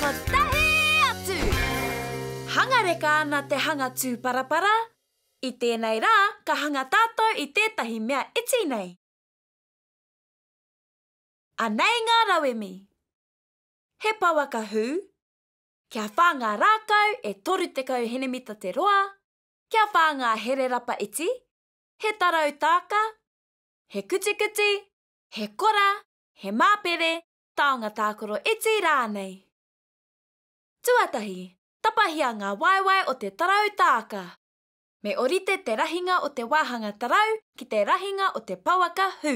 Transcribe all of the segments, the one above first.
Kotahi atu! Hangareka ana te hanga tūparapara. I tēnei rā, ka hanga tātou i tētahi mea iti nei. Anei ngā rauemi. He pouaka hū, kia whā ngā rākau e 30 henemita te roa, kia whā ngā hererapa iti, he tarau tāka, he kutikuti, he kora, he māpere, taonga tākaro iti rānei. Tuatahi, tapahia ngā waewae o te tarau tāka. Me orite te rahinga o te wāhanga tarau ki te rahinga o te pouaka hū.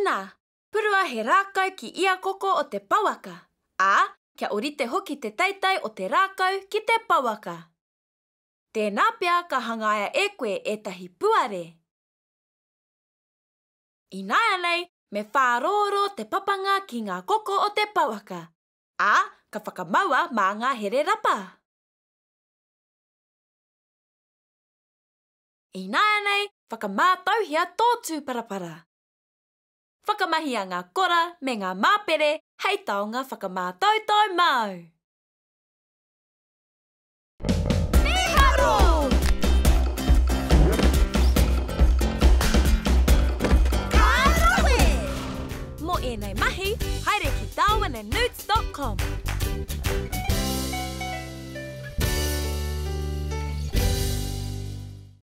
Nā, purua he rākau ki ia koko o te pouaka, ā, kia orite hoki te teitei o te rākau ki te pouaka. Tēnā pea ka hangaia e koe ētahi puare. Ināianei, me whārōrō te papanga ki ngā koko o te pouaka, ā, ka whakamaua mā ngā here rapa. Ināianei, whakamātauhia tō tūparapara. Whakamahia ngā kora me ngā māpere hei taonga whakamātautau māu. Mīharo! Ka rawe! Mō ēnei mahi, haere ki darwinandnewts dot com.